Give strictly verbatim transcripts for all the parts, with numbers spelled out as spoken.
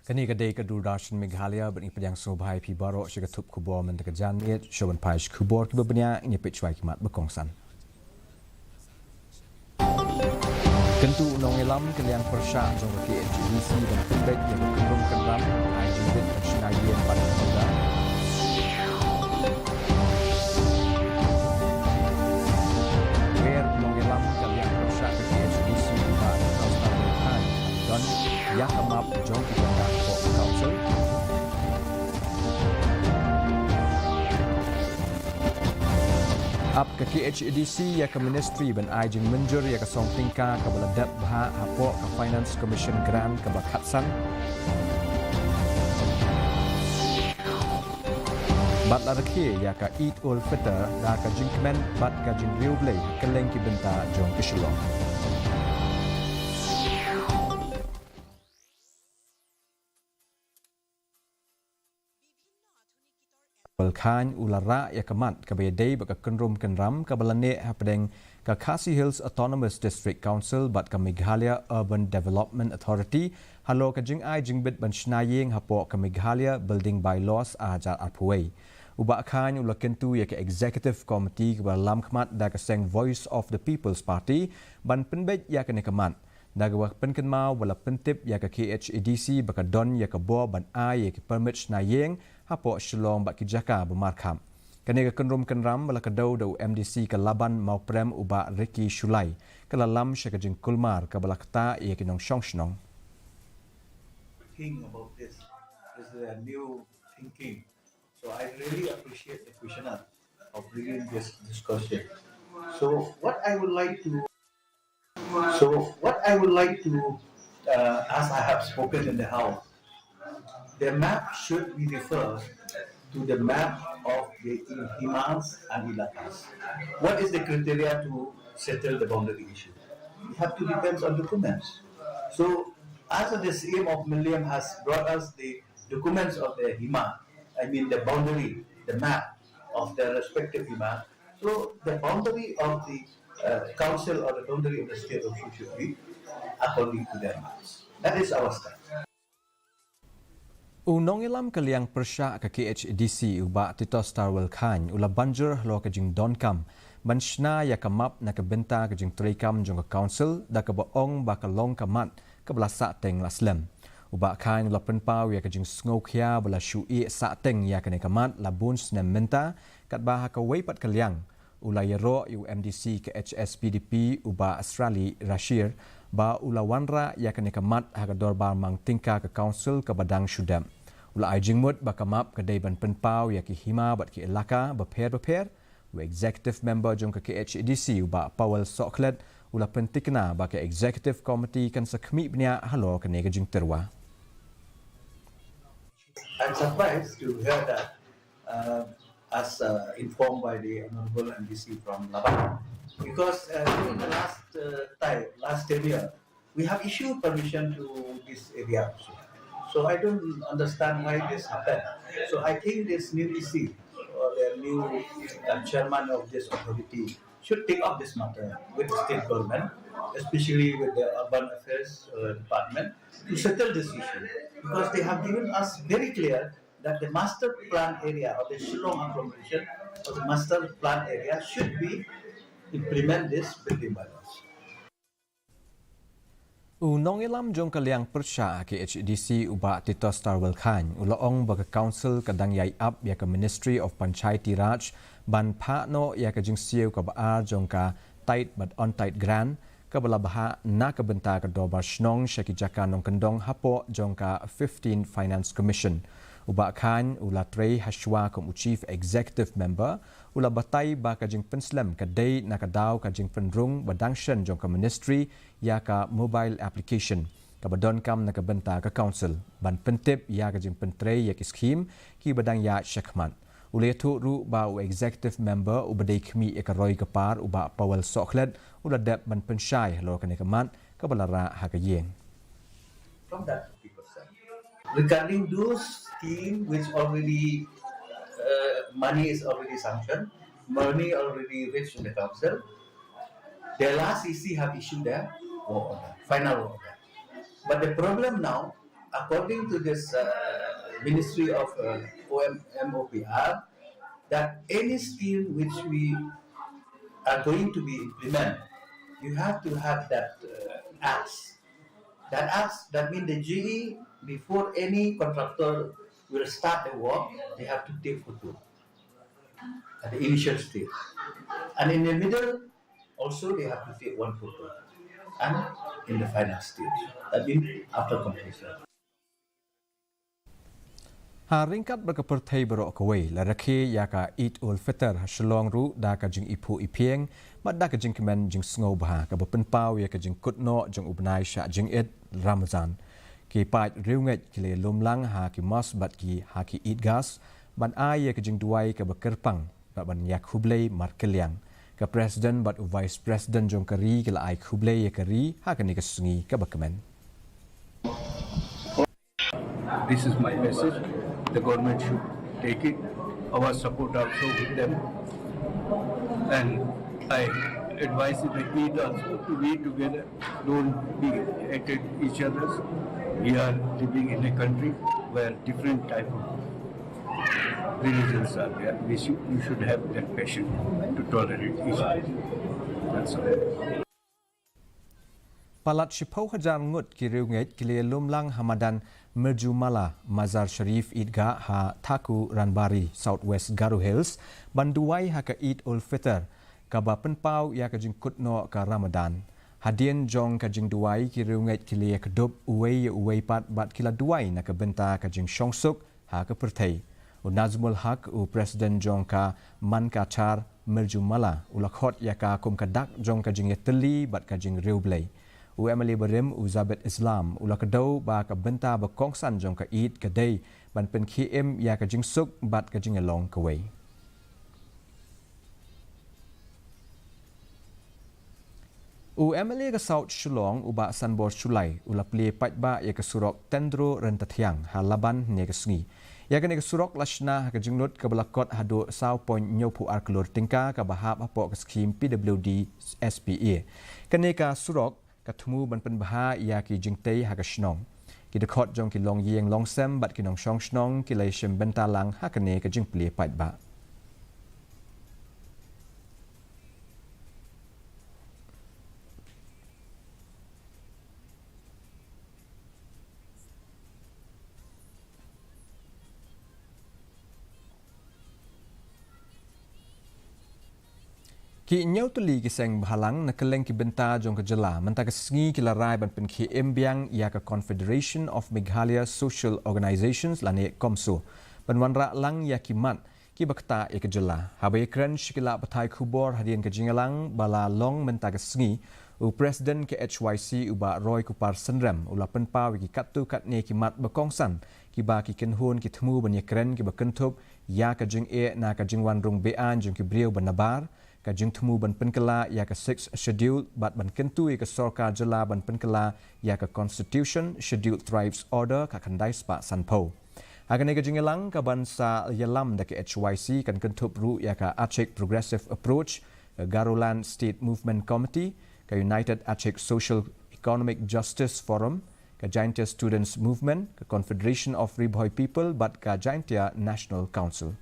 Kane ka dei ka Doordarshan Meghalaya, bad ngi pdiang sngewbha ïa phi baroh sha ka thup khubor mynta ka janmiet. Shuwa ban peit sha ki khubor kiba bniah, ngin ïa peit shuwa ki mat ba kongsan. Kyntu u nongïalam ka liang pyrshah jong ka K H A D C ban pynbeit ïa ka kynrum kynram ai jingbit ban shna ïing bad ka. Wer u nongïalam ka liang pyrshah ka K H A D C u Bah Titosstarwell Chyne ban don ïa ka map jong ki jaka hapoh ka council. Ap ka K H A D C ïa ka ministry ban ai jingmynjur ïa ka song tyngka kaba la dep bha hapoh ka Finance Commission grant kaba khatsan. Bad la rakhe ïa ka Eid ul Fitr da ka jingkmen bad ka jingriewblei ha kylleng ki bynta jong ka Shillong. Wal Chyne u la rah ïa ka mat kaba ïadei bad ka kynrum kynram kaba la neh hapdeng ka Khasi Hills Autonomous District Council bad ka Meghalaya Urban Development Authority halor ka jingai jingbit ban shna ïing hapoh ka Meghalaya Building Bylaws ar hajar arphew wei. U Bah Chyne u la kyntu ïa ka Executive Committee kaba la lam khmat da ka seng Voice of the People's Party ban pynbeit ïa kane ka mat, da kaba pynkynmaw ba la pyntip ïa ka K H A D C ba ka don ïa ka bor ban ai ïa ki permit shna ïing hapoh Shillong bad ki jaka ba markhap. Kane ka kynrum kynram ba la kdew da u M D C ka Laban Mawprem u Bah Ricky Shullai ka la lam sha ka jingkulmar kaba la ktah ïa ki nongshong shnong. Think about this. This is a new thinking. So I really appreciate the questioner of bringing this discussion. So what I would like to So what I would like to, uh, as I have spoken in the House, the map should be referred to the map of the Himas and Ilakas. What is the criteria to settle the boundary issue? It have to depends on documents. So as the C M of Mylliem has brought us the documents of the Hima, I mean the boundary, the map of the respective Hima, so the boundary of the, uh, council or the boundary of the state also should be according to their maps. That is our stand. U nongïalam ka liang pyrshah ka K H A D C u Bah Titosstarwell Chyne u la banjur halor ka jingdonkam ban shna ïa ka map na ka bynta ka jingtreikam jong ka council da kaba ong ba ka long ka mat kaba la sahteng la slem. U Bah Chyne u la pynpaw ïa ka jingsngewkhia ba la shu ïeh sahteng ïa kane ka mat la bun snem mynta, katba ha kawei pat ka liang u la ïaroh ïa u M D C ka H S P D P u Bah Asrali Rashir ba u la wanrah ïa kane ka mat ha ka dorbar mang tyngka ka council kaba dang shu dep. U la ai jingmut ba ka map ka dei ban pynpaw ïa ki hima bad ki elaka bapher bapher. U executive member jong ka K H A D C u Bah Powell Sohkhlet u la pyntikna ba ka executive committee kan sa khmih bniah halor kane ka jingtyrwa. I'm surprised to hear that, uh, as, uh, informed by the Honorable M D C from Laban, because, uh, during the last, uh, time, last tenure, we have issued permission to this area also. So I don't understand why this happened. So I think this new D C or the new, uh, chairman of this authority should take up this matter with the state government, especially with the urban affairs, uh, department, to settle this issue, because they have given us very clear that the master plan area or the Shillong agglomeration or the master plan area should be implement this building bylaws. U nongïalam jong ka liang pyrshah K H A D C u Bah Titosstarwell Chyne u la ong ba ka council ka dang ïai ap ïa ka Ministry of Panchayati Raj ban phah noh ïa ka jingsiew kaba ar jong ka Tied bad Untied Grant kaba la bhah na ka bynta ka dorbar shnong sha ki jaka nongkyndong hapoh jong ka fifteen Finance Commission. U Bah Chyne u la trei ha shuwa kum u Chief Executive Member u la batai ba ka jingpynslem ka dei na ka daw ka jingpynrung ba dang shen jong ka ministry ïa ka mobile application kaba donkam na ka bynta ka council ban pyntip ïa ka jingpyntrei ïa ki skhim kiba dang ïaid shakhmat. U la ïathuh ruh ba u executive member uba dei khmih ïa ka roi ka par u Bah Powell Sohkhlet u la dep ban pynshai halor kane ka mat kaba la rah ha ka ïing. From that fifty percent. Regarding those scheme which already, uh, money is already sanctioned, money already reached in the council, The last E C have issued a work order, final work order. But the problem now, according to this uh, Ministry of uh, O M, M O P R, that any scheme which we are going to be implement, you have to have that uh, acts. That acts, that means the G E, before any contractor will start the work, they have to take photo at the initial stage. And in the middle, also they have to take one photo. And in the final stage, that means after completion. Ha ryngkat bad ka pyrthei baroh kawei, la rakhe ïa ka Eid ul Fitr ha Shillong ruh da ka jingiphuh iphieng bad da ka jingkmen jingsngewbha kaba pynpaw ïa ka jingkut noh jong u bnai shah jingit Ramadan. Ki paid riewngeit ki la ïalum lang ha ki mosque bad ki ha ki Eidgahs ban ai ïa ka jingduwai kaba kyrpang bad ban ïa khublei markylliang. Ka President bad u Vice President jong ka ri ki la ai khublei ïa ka ri ha kane ka sngi kaba kmen. This is my message. The government should take it. Our support also with them. And I advise the Eid also to be together. Don't be at each other's. We are living in a country where different type of religions are there. We should, we should have that passion to tolerate each other. That's all. Palat shiphew hajar ngut ki riewngeit ki la ïalum lang ha madan Mirjumala Mazar Sharif Eidgah ha Thaku Ranbari, South West Garo Hills, ban duwai ha ka Eid ul Fitr, kaba pynpaw ïa ka jingkut noh ka Ramadan. Hadien jong ka jingduwai ki riewngeit ki la ïakdup uwei ïa uwei pat bad ki la duwai na ka bynta ka jingshongsuk ha ka pyrthei. U Nazmul Haq, u President jong ka Mankachar Mirjumala, u la khot ïa ka kum ka dak jong ka jingïatylli bad ka jingriewblei. U M L A barim, u Zabid Islam, u la kdew ba ka bynta ba kongsan jong ka Eid ka dei ban pynkhie im ïa ka jingsuk bad ka jingïalong kawei. U M L A ka South Shillong, u Bah Sanbor Shullai, u la plie paidbah ïa ka surok Tyndro Ryntathiang ha Laban hynne ka sngi. Ïa kane ka surok la shna ha ka jinglut kaba la kot haduh saw point hynñiewphew ar klur tyngka kaba hap hapoh ka skhim P W D S P A. Kane ka surok ka thmu ban pynbha ïa ki jingtei ha ka shnong. Ki dkhot jong ki longïing longsem bad ki nongshong shnong ki la ïashim bynta lang ha kane ka jingplie paidbah. Ki hynñiew tylli ki seng bhalang na kylleng ki bynta jong ka jylla mynta ka sngi ki la rai ban pynkhie im biang ïa ka Confederation of Meghalaya Social Organisations lane CoMSO ban wanrah lang ïa ki mat kiba ktah ïa ka jylla. Haba ïakren sha ki lad pathai khubor hadien ka jingïalang ba la long mynta ka sngi, u President ka H Y C u Bah Roy Kupar Synrem u la pynpaw ïa ki katto katne ki mat ba kongsan kiba ki kynhun ki thmu ban ïakren kiba kynthup ïa ka jingeh na ka jingwan rung be-aiñ jong ki briew ba nabar, ka jingthmu ban pynkylla ïa ka Sixth Schedule bad ban kyntu ïa ka sorkar jylla ban pynkylla ïa ka Constitution, Scheduled Tribes Order ka khyndai spah sanphew. Ha kane ka jingïalang kaban sa ïalam da ka H Y C kan kynthup ruh ïa ka Achik Progressive Approach, ka Garoland State Movement Committee, ka United Achik Social Economic Justice Forum, ka Jaintia Students Movement, ka Confederation of Ri Bhoi People bad ka Jaintia National Council.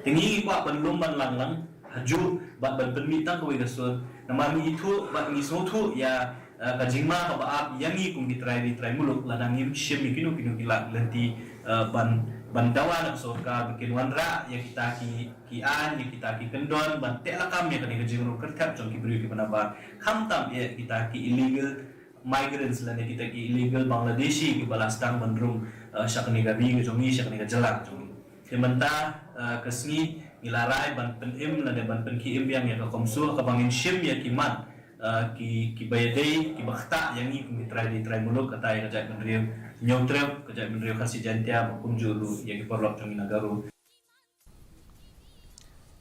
Te ngi ngi kwah ban lum ban lang lang hajuh bad ban pynmih tang kawei ka sur. Namar ngi ithuh bad ngi sngewthuh ïa, eh, ka jingma kaba ap ïa ngi kum ki trai ri trai muluk lada ngim shim ïa kino kino ki lad lynti, eh, ban, ban dawa na ka sorkar ba kin wanrah ïa kita ki, ki aiñ, ïa kita ki kyndon ban teh lakam ïa kane ka jingrung kyrthep jong ki briew kiba nabar. Khamtam ïa kita ki illegal migrants lane kita ki illegal Bangladeshi kiba la sdang ban rung, eh, sha kane ka ri ka jong ngi, sha kane ka jylla ka jong ngi. Te mynta, eh, ka sngi ngi la rai ban pynim lane ban pynkhie im biang ïa ka CoMSO kaba ngin shim ïa ki mat, eh, ki, kiba ïadei, kiba ktah ïa ngi kum ki trai ri trai muluk, kata ïa ka jaitbynriew Hynñiewtrep, ka jaitbynriew Khasi Jaintia bad kumjuh ruh ïa ki paralok jong ngi na Garo.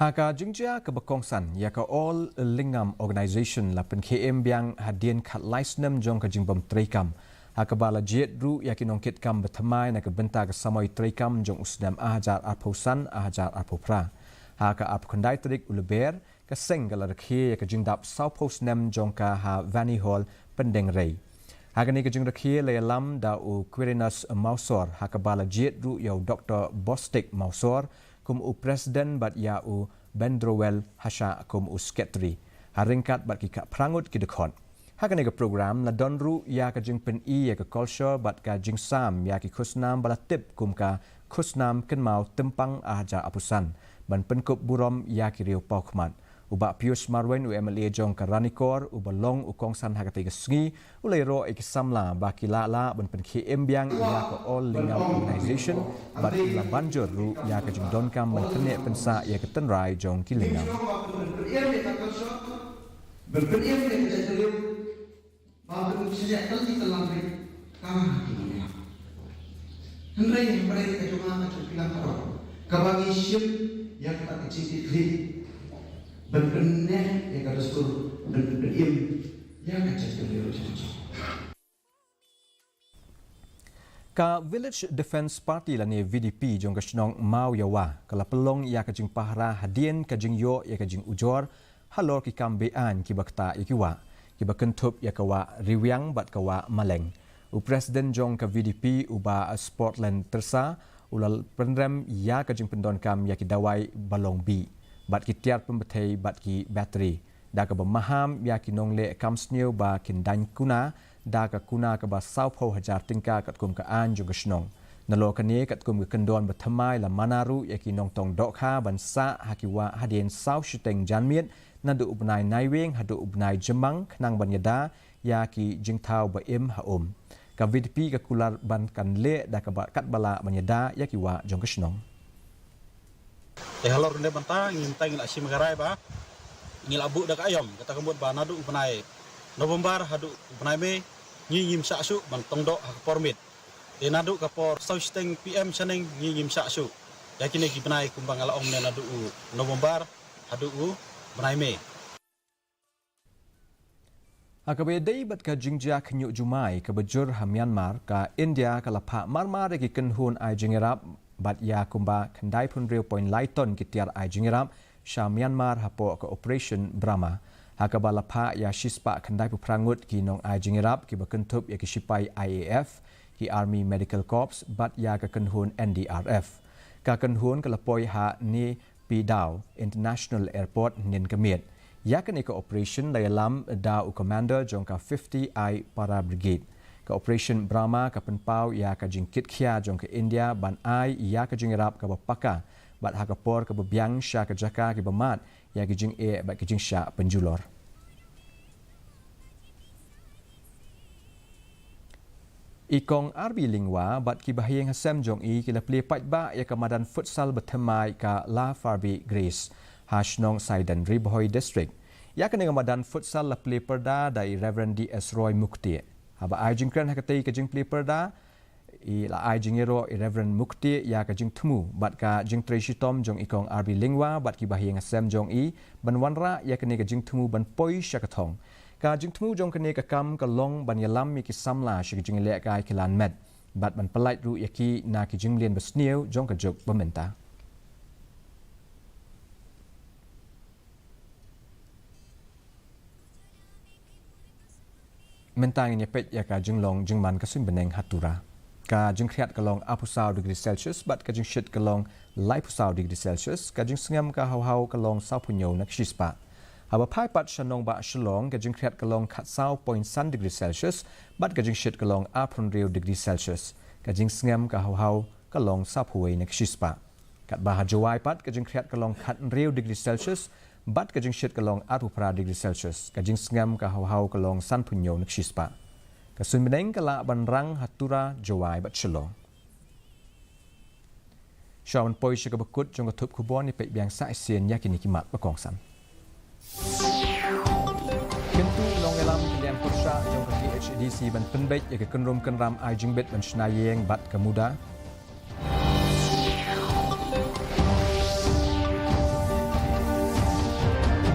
Ha ka jingjia kaba kongsan, ïa ka All Lingam Organisation la pynkhie im biang hadien khatlai snem jong ka jingbym treikam, ha kaba la jied ruh ïa ki nongkitkam ba thymmai na ka bynta ka samoi treikam jong u snem ar hajar arphew san ar hajar arphew phra. Ha ka arphew khyndai tarik u Lber, ka seng ka la rakhe ïa ka jingdap sawphew snem jong ka ha Vani Hall, Pyndengrei. Ha kane ka jingrakhe la ïalam da u Quirinus Mawsor, ha kaba la jied ruh ïa u Doktor Bostik Mawsor kum u president bad ïa u Bendrowell Hashah kum u secretary, ha ryngkat bad ki khadphra ngut ki dkhot. Ha kane ka program la don ruh ïa ka jingpyni ïa ka kolshor bad ka jingsam ïa ki khusnam ba la tip kum ka Khusnam Kynmaw Tympang arhajar arphew san, ban pynkup burom ïa ki riew paw khmat. U Bah Pius Marwein, u M L A jong ka Ranikor, uba long u kongsan ha katei ka sngi, u la ïaroh ïa ki samla ba ki lah lah ban pynkhie im biang ïa ka All Lyngngam Organization bad u la ban jur ruh ïa ka jingdonkam ban pynneh pynsah ïa ka tynrai jong ki lyngngam. Hynrei hynrei ka jong nga ka jong phi lang ka rong kaba ngi shim ïa kata ka jingkitkhlieh ban pynneh ïa ka dustur ban pynim ïa ka jaitbynriew jong nga. Ka Village Defence Party lane V D P jong ka shnong Mawïawa ka la pynlong ïa ka jingpahara hadien ka jingïoh ïa ka jingujor halor ki kam be-aiñ kiba ktah ïa ki wah, kiba kynthup ïa ka wah riwiang bad ka wah maleng. U President jong ka V D P, u Bah Sportland Tyrsa, u la pynrem ïa ka jingpyndonkam ïa ki dawai ba long bih bad ki tiar pynbthei bad ki battery, da kaba maham ïa ki nongleh kam sniew ba kin daiñ kuna da ka kuna kaba sawphew hajar tyngka katkum ka aiñ jong ka shnong. Nalor kane, katkum ka kyndon ba thymmai, la mana ruh ïa ki nongtong dohkha ban sah ha ki wah hadien saw shiteng janmiet, naduh u bnai Naiwieng haduh u bnai Jymmang, khnang ban ïada ïa ki jingthaw ba im ha um. Ka V D P ka kular ban kan leh da kaba katba lah ban ïada ïa ki wah jong ka shnong. Te halor ne bynta ngi mynta ngi la shim ka rai ba ngi la buh da ka aïom, kata ka mut ba naduh u bnai November haduh u bnai May ngi ngim shah shuh ban tong doh ha ka por miet. Te naduh ka por saw shiteng P M shaneng ngi ngim shah shuh ïa kine ki bnai kumba nga la ong ne, naduh u November haduh u bnai May. Ha kaba ïadei bad ka jingjia khynñiuh jumai kaba jur ha Myanmar, ka India ka la phah marmar ïa ki kynhun ai jingïarap bad ïa kumba khyndaiphew hynriew point lai ton ki tiar ai jingïarap sha Myanmar hapoh ka Operation Brahma, ha kaba la phah ïa shispah khyndaiphew phra ngut ki nong ai jingïarap kiba kynthup ïa ki shipai I A F, ki Army Medical Corps bad ïa ka kynhun N D R F. Ka kynhun ka la poi ha Ne Pi Daw International Airport hynnin ka miet. Ïa kane ka operation la ïalam da u commander jong ka fifty I Para Brigade. Ka Operation Brahma ka pynpaw ïa ka jingkitkhia jong ka India ban ai ïa ka jingïarap kaba paka bad ha ka por kaba biang sha ka jaka kiba mad ïa ki jingeh bad ki jingshah pynjulor. I Kong R B Lyngwa bad ki bahaïing hasem jong i ki la plie paidbah ïa ka madan futsal ba thymmai ka La Farbie Grace ha shnong Saidan, Ri Bhoi District. Ïa kane ka madan futsal la plie pyrda da i Reverend D S Roy Mukti. Haba ai jingkren ha katei ka jingplie pyrda, i la ai jingïaroh i Reverend Mukti ïa ka jingthmu bad ka jingtrei shitom jong i Kong R B Lyngwa bad ki bahaïing hasem jong i ban wanrah ïa kane ka jingthmu ban poi sha ka thong. Ka jingthmu jong kane ka kam ka long ban ïalam ïa ki samla sha ki jingïalehkai kilan met bad ban pyllait ruh ïa ki na ki jingmlien basniew jong ka juk ba mynta. Mynta ngin ïa peit ïa ka jinglong jingman ka suiñ bneng ha Tura. Ka jingkhriat ka long arphew saw degree Celsius bad ka jingshit ka long laiphew saw degree Celsius, ka jingsngem ka haw haw ka long sawphew hynñiew na ka shispah. Haba phai pat sha nongbah Shillong, ka jingkhriat ka long khatsaw point san degree Celsius bad ka jingshit ka long arphew hynriew degree Celsius. Ka jingsngem ka haw haw ka long sawphew wei na ka shispah. Katba ha Jowai pat, ka jingkhriat ka long khathynriew degree Celsius bad ka jingshit ka long arphew phra degree Celsius. Ka jingsngem ka haw haw ka long sanphew hynñiew na ka shispah. Ka suiñ bneng ka lah ban rang ha Tura, Jowai bad Shillong. Shuwa ban poi sha kaba kut jong ka thup khubor, ïa peit biang sa shisien ïa kine ki mat ba kongsan. Kyntu nongïalam ka liang pyrshah jong ka K H A D C ban pynbeit ïa ka kynrum kynram ai jingbit ban shna ïing bad ka muda.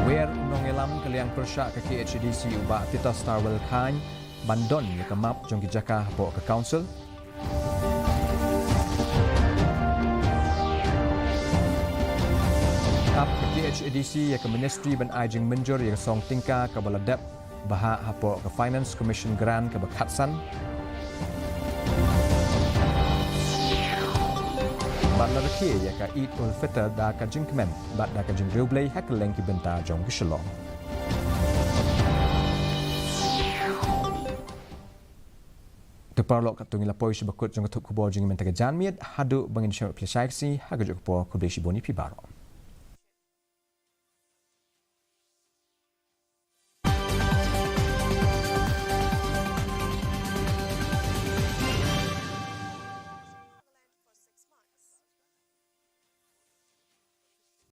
Wer u nongïalam ka liang pyrshah ka K H A D C, u Bah Titosstarwell Chyne, ban don ïa ka map jong ki jaka hapoh ka council. Ap ka KHADC ïa ka Ministry ban ai jingmynjur ïa ka song tyngka kaba la dep bha hapoh ka Finance Commission Grant kaba khatsan. Bad la rakhe ïa ka Eid ul Fitr da ka jingkmen bad da ka jingriewblei ha kylleng ki bynta jong ka Shillong. Te paralok, katto ngi la poi sha ba kut jong ka thup khubor jong ngi mynta ka janmiet, haduh ba ngin ïashem ïa phi shai ka sngi, ha kajuh ka por khublei shibun ïa phi baroh.